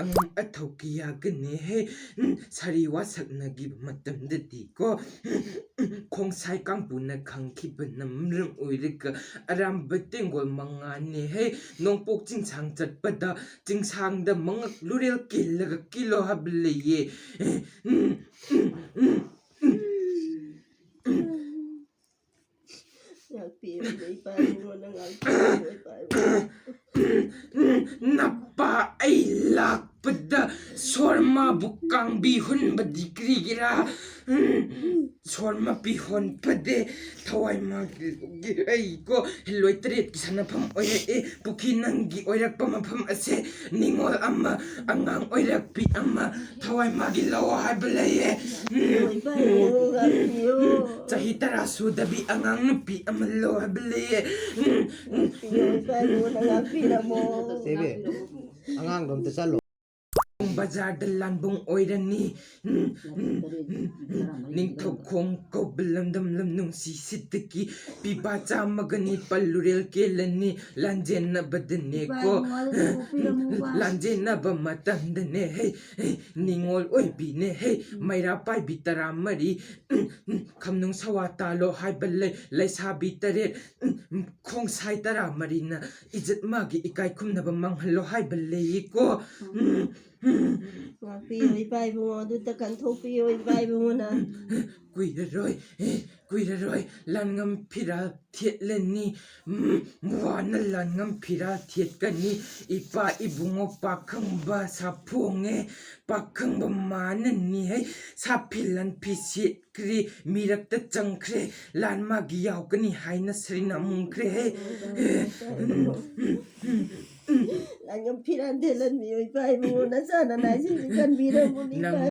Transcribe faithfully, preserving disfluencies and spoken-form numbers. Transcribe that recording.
ꯑꯉꯝ ꯑꯊꯧ ꯀꯌꯥꯒꯅꯦ ꯍꯦ꯫ ꯎꯝ, ꯁꯥꯔꯤ ꯋꯥ ꯁꯛꯅꯈꯤꯕ ꯃꯇꯝꯗꯗꯤꯀꯣ, ꯎꯝ, ꯎꯝ, ꯈꯣꯡꯁꯥꯏ ꯀꯥꯡꯕꯨꯅ ꯈꯪꯈꯤꯕꯅ ꯃꯔꯝ ꯑꯣꯏꯔꯒ ꯑꯔꯥꯝꯕ ꯇꯦꯡꯒꯣꯜ ꯃꯉꯥꯅꯦ ꯍꯦ꯫ ꯅꯣꯡꯄꯣꯛ ꯆꯤꯡꯁꯥꯡ ꯆꯠꯄꯗ ꯆꯤꯡꯁꯥꯡꯗ ꯃꯉꯛ ꯂꯨꯔꯦꯜ ꯀꯤꯜꯂꯒ ꯀꯤꯂꯣ ꯍꯥꯏꯕ ꯂꯩꯌꯦ꯫ ꯎꯝ, ꯎꯝ, ꯎꯝ, ꯎꯝ, ꯎꯝ꯫ ꯉꯥꯛꯄꯤꯌꯨ, ꯏꯄꯥ ꯏꯕꯨꯡꯉꯣ, ꯅꯪ ꯉꯥꯛꯄꯤꯌꯨ, ꯏꯄꯥ ꯏꯕꯨꯡꯉꯣ꯫ ꯅꯄꯥ ꯑꯩ ꯂꯥꯛꯄꯗ ꯁꯣꯔ ꯃꯥꯕꯨ ꯀꯥꯡꯕꯤ ꯍꯨꯟꯕꯗꯤ ꯀꯔꯤꯒꯤꯔꯥ? ꯎꯝ, ꯁꯣꯔ ꯃꯄꯤ ꯍꯣꯟꯕꯗꯦ, ꯊꯋꯥꯏ ꯃꯥꯒꯤ ꯑꯩꯀꯣ ꯍꯤꯜꯂꯣꯏ ꯇꯔꯦꯠꯀꯤ ꯁꯥꯟꯅꯐꯝ ꯑꯣꯏꯔꯛꯑꯦ꯫ ꯄꯨꯈ꯭ꯔꯤ ꯅꯪꯒꯤ ꯑꯣꯏꯔꯛꯄ ꯃꯐꯝ ꯑꯁꯦ ꯅꯤꯉꯣꯜ ꯑꯃ, ꯑꯉꯥꯡ ꯑꯣꯏꯔꯛꯄꯤ ꯑꯃ, ꯊꯋꯥꯏ ꯃꯥꯒꯤ ꯂꯧ ꯍꯥꯏꯕ ꯂꯩꯌꯦ꯫ ꯎꯝ, ꯏꯄꯥ ꯏꯕꯨꯡꯉꯣ, ꯉꯥꯛꯄꯤꯌꯨ꯫ ꯆꯍꯤ ꯇꯔꯥ ꯁꯨꯗꯕꯤ ꯑꯉꯥꯡ ꯅꯨꯄꯤ ꯑꯃ ꯂꯧ ꯍꯥꯏꯕ ꯂꯩꯌꯦ꯫ ꯎꯝ, ꯎꯝ, ꯉꯥꯛꯄꯤꯌꯨ, ꯏꯄꯥ ꯏꯕꯨꯡꯉꯣ, ꯅꯪ ꯉꯥꯛꯄꯤꯔꯝꯃꯣ꯫ ꯆꯦꯕꯤ, ꯑꯉꯥꯡꯗꯣ ꯑꯝꯇ ꯆꯠꯂꯣ꯫ ꯕꯖꯥꯔꯗ ꯂꯥꯟꯕꯨꯡ ꯑꯣꯏꯔꯅꯤ꯫ ꯎꯝ, ꯎꯝ, ꯎꯝ, ꯎꯝ, ꯅꯤꯡꯊꯧꯈꯣꯡ ꯀꯧꯕ ꯂꯝꯗꯝ ꯂꯝ ꯅꯨꯡꯁꯤ ꯁꯤꯠꯇꯒꯤ ꯄꯤꯕ ꯆꯥꯝꯃꯒ ꯅꯤꯄꯥꯜ ꯂꯨꯔꯦꯜ ꯀꯦꯜꯂꯅꯤ꯫ ꯂꯥꯟꯖꯦꯟꯅꯕꯗꯅꯦꯀꯣ, ꯏꯄꯥ ꯏꯕꯨꯡꯉꯣ, ꯑꯗꯨ ꯄꯤꯔꯝꯃꯨ, ꯏꯄꯥ꯫ ꯂꯥꯟꯖꯦꯟꯅꯕ ꯃꯇꯝꯗꯅꯦ ꯍꯦ, ꯍꯦ, ꯅꯤꯉꯣꯜ ꯑꯣꯏꯕꯤꯅꯦ ꯍꯦ, ꯎꯝ꯫ ꯃꯩꯔꯥ ꯄꯥꯏꯕꯤ ꯇꯔꯥꯃꯔꯤ, ꯎꯝ, ꯎꯝ, ꯈꯝꯅꯨꯡ ꯁꯋꯥ ꯇꯥꯜꯂꯣ ꯍꯥꯏꯕ ꯂꯩ, ꯂꯩꯁꯥꯕꯤ ꯇꯔꯦꯠ, ꯎꯝ, ꯎꯝ, ꯈꯣꯡꯁꯥꯏ ꯇꯔꯥꯃꯔꯤꯅ ꯏꯖꯠ ꯃꯥꯒꯤ ꯏꯀꯥꯏ ꯈꯨꯝꯅꯕ ꯃꯥꯡꯍꯜꯂꯣ ꯍꯥꯏꯕ ꯂꯩꯌꯦꯀꯣ꯫ ꯎꯝ, ꯎꯝ, ꯎꯝ꯫ ꯉꯥꯛꯄꯤꯌꯨ, ꯏꯄꯥ ꯏꯕꯨꯡꯉꯣ, ꯑꯗꯨꯇ ꯀꯟꯊꯣꯛꯄꯤꯌꯨ, ꯏꯄꯥ ꯏꯕꯨꯡꯉꯣꯅ꯫ ꯀꯨꯏꯔꯔꯣꯏ, ꯑꯦ, ꯀꯨꯏꯔꯔꯣꯏ, ꯂꯥꯟꯉꯝ ꯐꯤꯔꯥꯜ ꯊꯦꯠꯂꯅꯤ꯫ ꯎꯝ, ꯋꯥꯅ ꯂꯥꯟꯉꯝ ꯐꯤꯔꯥꯜ ꯊꯦꯠꯀꯅꯤ꯫ ꯏꯄꯥ ꯏꯕꯨꯡꯉꯣ ꯄꯥꯈꯪꯕ ꯁꯥꯐꯣꯡꯉꯦ, ꯄꯥꯈꯪꯕ ꯃꯥꯅꯅꯤ ꯍꯩ, ꯁꯥꯐꯤ ꯂꯥꯟꯐꯤ ꯁꯦꯠꯈ꯭ꯔꯦ, ꯃꯤꯔꯛꯇ ꯆꯪꯈ꯭ꯔꯦ, ꯂꯥꯟ ꯃꯥꯒꯤ ꯌꯥꯎꯒꯅꯤ ꯍꯥꯏꯅ ꯁꯔꯤꯅ ꯃꯨꯡꯈ꯭ꯔꯦ ꯍꯩ꯫ ꯂꯥꯟꯉꯝ ꯐꯤꯔꯥꯜ ꯊꯦꯠꯍꯟꯕꯤꯌꯨ, ꯏꯄꯥ ꯏꯕꯨꯡꯉꯣ, ꯅꯆꯥ ꯅꯅꯥꯏꯁꯤꯡꯁꯤ ꯀꯟꯕꯤꯔꯝꯃꯨ, ꯏꯄꯥ꯫